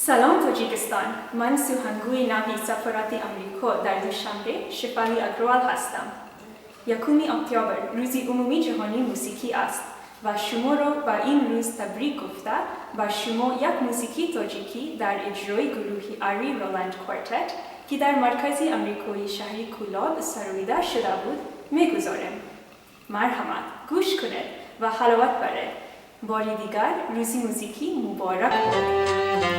Салом, Тоҷикистон! Ман сухангӯи нави сафорати Амрико дар Душанбе, Шефали Агруал ҳастам. 1 октябр рӯзи умумии ҷаҳонии мусиқӣ аст ва шуморо ба ин рӯз табрик гуфта, ба шумо як мусиқии тоҷикӣ дар иҷрои гурӯҳи Ari Roland Quartet, ки дар маркази амрикоии шаҳри Кӯлоб сароида шуда буд, мегузорем. Марҳамат, гӯш кунед ва ҳаловат баред. Бори дигар рӯзи мусиқӣ муборак бод!